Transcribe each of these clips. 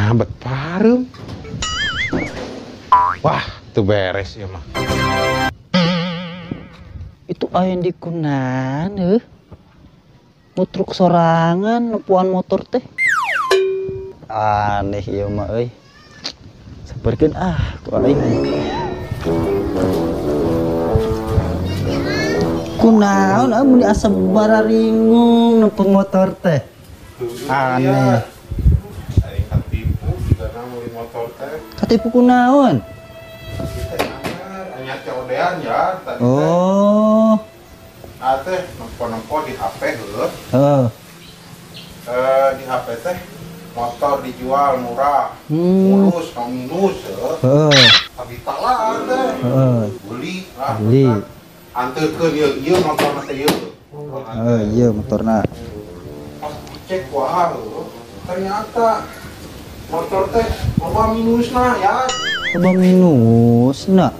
Nah, bet pareum. Wah, tuh beres ya mah. Itu aing di kunan heuh. Mutruk sorangan nempuan motor teh. Aneh ieu mah euy. Sabarkeun ah ku aing. Kunaon ah mun asa bararingung nempo motor teh. Aneh. Aing katipu jigana meuli motor teh. Katipu kunaon? Nya codean ya tadi. Oh. Ah teh nempo-nempo di HP heuh. Heeh. Di HP teh motor dijual murah. Mulus no minus heuh. Heeh. Kabita lah teh. Heeh. Beli lah. Beli. Anteurkeun ieu ieu motorna teh ieu. Heeh, ieu motorna. Pas dicek wah heuh. Ternyata motor teh loba minusna ya. Loba minusna.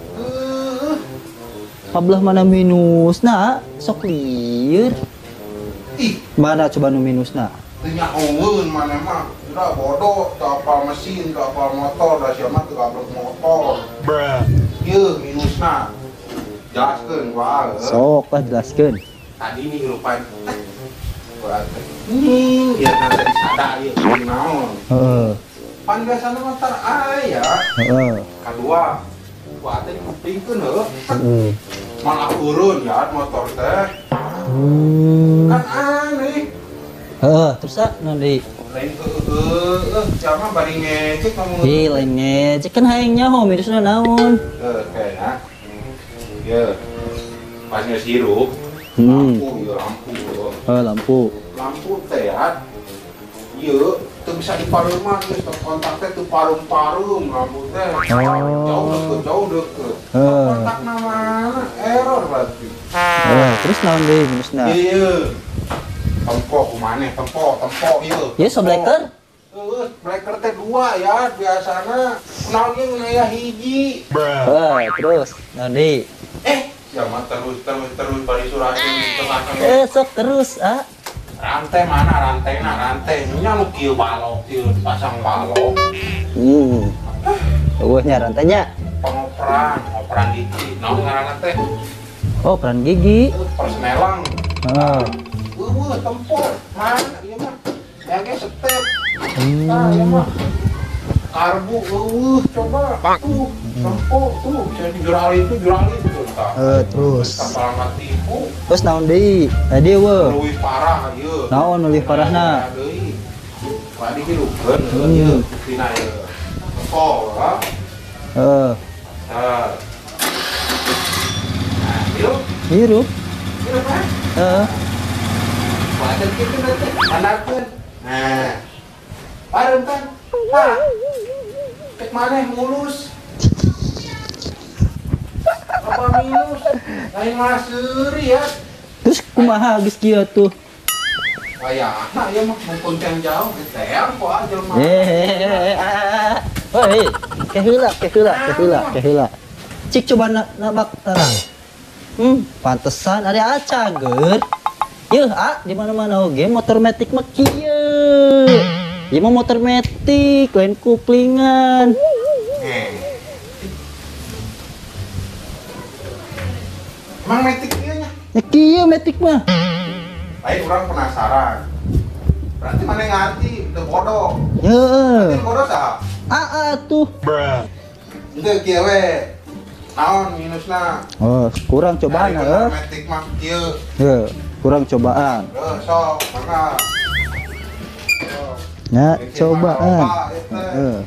Kabelah mana minusna sok lieur. Ih, mana coba nu minusna? Teu nyahoeun maneh mah. Udah bodoh, teu apal mesin, teu apal motor, da sia mah teu gablek motor. Bruh. Ieu minusna. Jelaskeun wae. Sok lah jelaskeun. Tadi nih lupa. Berarti. Ya tadi sada ieu naon. Heeh. Pan biasana mah tar aya. Heeh. Kadua. Wah, teh dikupingkeun heuh. Heeh. Malah turun ya motor teh. Kan aneh. Heeh, terus ah naon deui? Lain heueuh, sia mah bari ngecek ngomong. Ih, lain ngecek kan hayang nyaho minusna naon. Heuh, kayakna. Ieu. Pas geus hirup. Lampu ieu lampu. Heuh, lampu. Lampu teh ya. Ieu teu bisa dipareuman geus teu kontak teh teu pareum-pareum lampu teh. Oh. Jauh deket. Kontak mana error berarti. Terus naon deui minusna? Ieu. Tempo kumaneh, tempo ieu. Ieu so breaker? Heuh, breaker teh dua ya biasana. Naon ieu ngeun aya hiji. Heeh, terus naon deui? Sia mah terus bari surakeun tengah. Sok terus ah. Rantai mana rantaina rantai nya nu kieu balok ieu dipasang balok. Eueuh nya rantainya. Pengoperan, operan gigi. Naon ngaranna teh? Oh, operan gigi. Persnelang. Heeh. Eueuh tempo mana ieu mah. Yang ge step. Tah ieu mah. Karbu eueuh coba. Tuh, tempo tuh bisa dijurali itu jurali tuh tah. Terus. Kapal katipu. Terus naon deui? Tadi eueuh. Leuwih parah ieu. Naon leuwih parahna? Deui. Tadi hirupkeun ieu buktina ieu. Tempo ha. Heeh. Nah, hirup. Hirup. Hirup kan? Heeh. Wajan kitu teh andakeun. Nah. Pareum kan? Tah. Cek maneh mulus. Apa minus? Lain malah seuri ya. Terus kumaha geus kieu tuh? Wayahna ieu mah mumpung can jauh geus kok aja jelema. Hei, keheula. Cik coba nabak tarang. Pantesan ada acager. Yeuh, ah di mana-mana oge motor matic mah kieu. Ieu mah motor matic lain kuplingan. Emang matic ieu nya? Ya kieu matic mah. Lain urang penasaran. Berarti mana ngarti teu bodoh. Heeh. Berarti bodoh saha? Aa tuh. Bruh. Henteu kieu we. Naon minusna? Oh, kurang cobaan heuh. Matic mah kieu. Heuh, kurang cobaan. Heuh, sok mangga. Ya, cobaan. Heeh.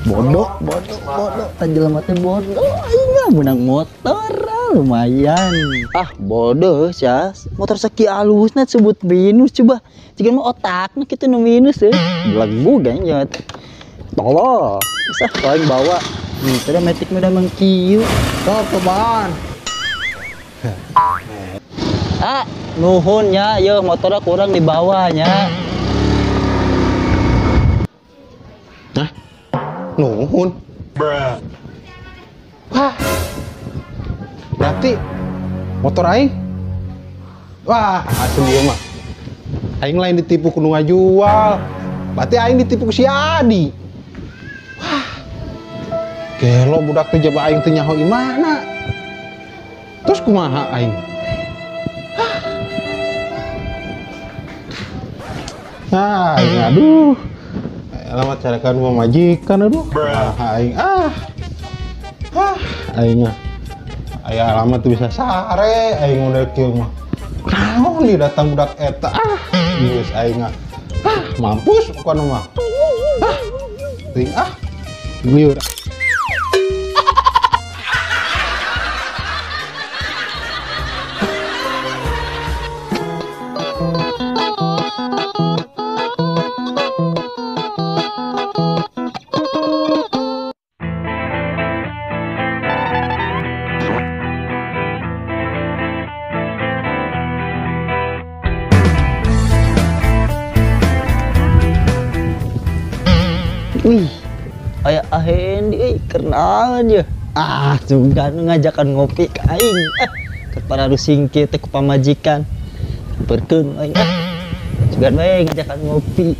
Bodoh. Tah jelema teh bodoh. Aing mah meunang motor lumayan. Ah, bodoh sia. Motor sakieu alusna sebut minus coba. Jiga mah otakna kitu nu minus euy. Belegu ganyot. Tolol. Bisa paling bawa. Nih, tadi matic mah udah mengkieu. Sok cobaan. Ah, nuhun nya, yeuh motorna kurang di bawahnya. Hah? Nuhun. Bruh. Wah. Berarti motor aing. Wah, asli ieu mah. Aing lain ditipu ku nu ngajual. Berarti aing ditipu ku si Adi. Wah. Gelo budak teh jaba aing teu nyaho imahna. Terus kumaha aing? Ah, aing aduh. Alamat carakan pamajikan aduh. Ah, aing ah. Ah, aing ah. Aya alamat tuh bisa sare aing udah kieu mah. Naon di datang budak eta ah. Geus aing ah. Ah, mampus bukan mah. Ah. Ting ah. Liur. Wih, aya Ahendi euy, kenalan ye. Ah, sugan ngajakan ngopi ka aing. Ah, keur pararusing kieu teh ku pamajikan. Sampeurkeun aing ah. Sugan we ngajakan ngopi.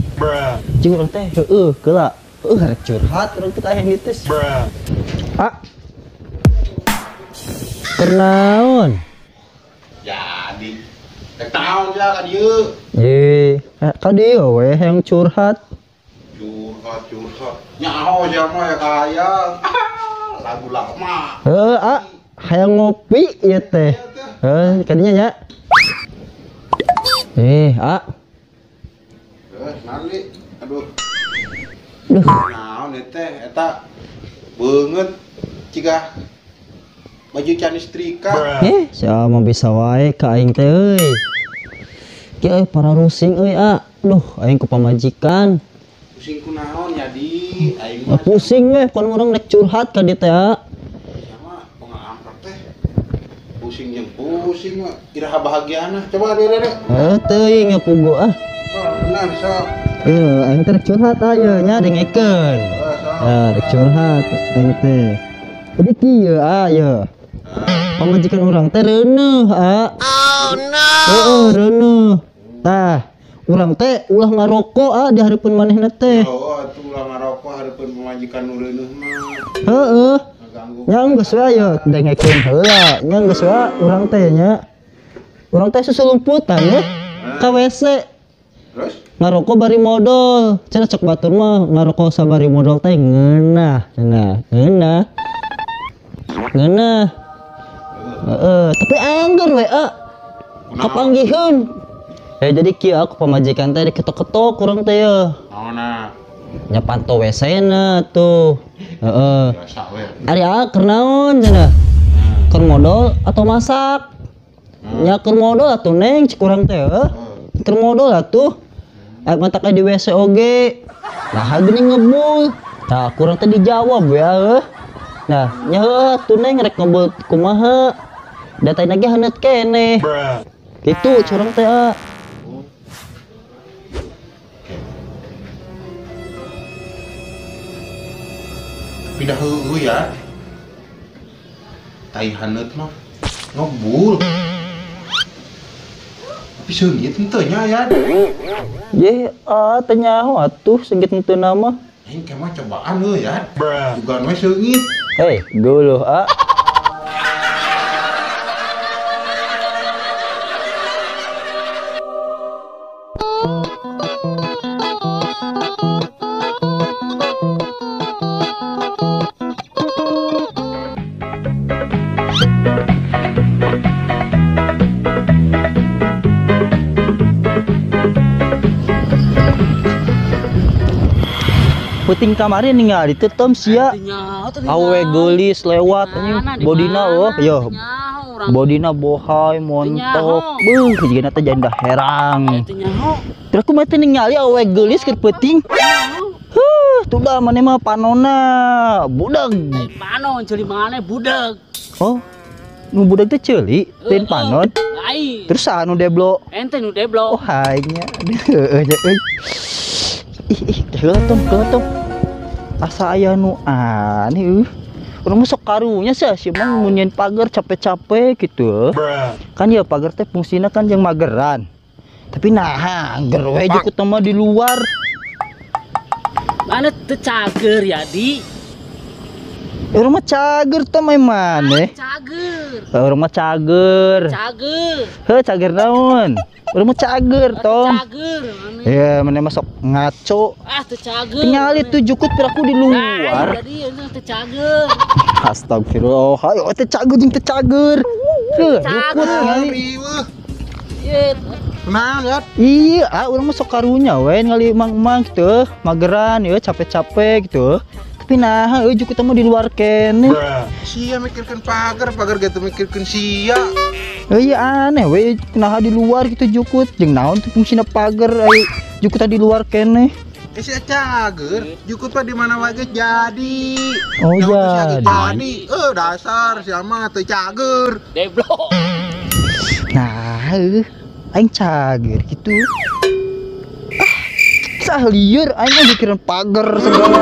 Jeung urang teh heueuh keula. Heueuh rek curhat urang teh ka Ahendi teh. Ah. Kenaon? Jadi rek naon sia ka dieu? Ye, ka dieu we hayang curhat. Curhat nyaho siapa ya kaya lagu lama. Heuh, ah, hayang ngopi ieu teh. Heuh, kadinya nya. Ah. Heuh, nali. Aduh. Duh. Naon ieu teh eta beungeut ciga baju can istrika. Sia mah bisa wae ka aing teh euy. Kieu pararusing euy, ah. Duh, aing ku pamajikan. Pusing ku naon ya di aing mah. Pusing weh kon urang rek curhat ka dieu teh. Sama pengaamprek teh. Pusing jeung pusing mah iraha bahagiana. Coba deh deh. Heuh teuing pugu ah. Benar sok. Ieu aing teh rek curhat aya nya dengekeun. Ya rek curhat aing teh. Jadi kieu ah ye. Pamajikan urang teh reuneuh ah. Oh no. Heeh reuneuh. Tah urang teh ulah ngarokok ah di hareupeun manehna teh. Oh, atuh ulah ngarokok hareupeun pamajikan nu reuneuh mah. Heeh. Nya geus we aya dengekeun heula. Nya geus we urang teh nya. Urang teh susulumputan ye ka WC. Terus ngarokok bari modol. Cenah cek batur mah ngarokok sabari modol teh ngeunah, cenah. Ngeunah. Ngeunah. Heeh, tapi angger we ah. Kapanggiheun. Ya jadi kieu aku pamajikan teh diketok-ketok urang teh ye. Naonna? Nya panto WC-na tuh. Heeh. Biasa we. Ari ah keur naon cenah? Keur modol atau masak? Nya keur modol atuh neng cek urang teh heuh. Keur modol atuh. Aya matak di WC oge. Nah geuning ngebul. Tah kurang teh dijawab we heuh. Nah nya heuh atuh neng rek ngebul kumaha? Datain lagi haneut keneh. Gitu curang teh ah. Pindah heueuh ya. Tai haneut mah ngebul. Tapi seungit henteu nya ya. Ye, ah teu nyaho atuh seungit henteu na mah. Aing ke mah cobaan heuh ya. Dugaan we seungit. Hei, geuleuh ah. Puting kamari ningali teh Tom sia. Awe geulis lewat anjing bodina eueuh yo. Bodina bohai montok. Beuh jigana teh janda herang. Terus kumaha teh ningali awe geulis keur peuting. Huh, tuh maneh mah panona budak. Panon ceuli maneh budak. Oh. Nu budak teh ceuli, lain panon. Lain. Terus saha nu deblo? Ente nu deblo. Oh, hanya. Heueuh euy. Ih, heula Tom, heula Tom. Asa aya nu aneh euy. Urang mah sok karunya sia si Mang mun nyeun pagar capek-capek gitu. Kan ya pagar teh fungsina kan jeung mageran. Tapi nah angger we jeung mah di luar. Mana teu cager ya di? Urang mah cager teh mah maneh. Cager. Urang mah cager. Cager. Heuh, cager naon? Urang mah cager, Tom. Cager maneh. Ya, maneh masuk ngaco. Ah, teu cager. Tinggal itu jukut piraku di luar. Nah, jadi ini teu cager. Astagfirullah. Hayo teh cager jeung teu cager. Heuh, jukut ngali. Riweuh. Ye, Naon ya? Iya, ah urang mah sok karunya we ngali mang-mang gitu, mageran ya capek-capek gitu. Tapi nah, euy jukut mah di luar kene. Sia mikirkeun pagar, pagar gitu mikirkeun sia. Euy aneh we naha di luar gitu jukut. Jeung naon tuh fungsina pagar euy jukut di luar kene. Eh sia cager, jukut mah di mana wae ge jadi. Oh, Yang penting sia ge jadi. jadi. Eh dasar sia mah teu cager. deblok. Nah, aing cager gitu. Ah, sah lieur aing mah mikirin pagar segala.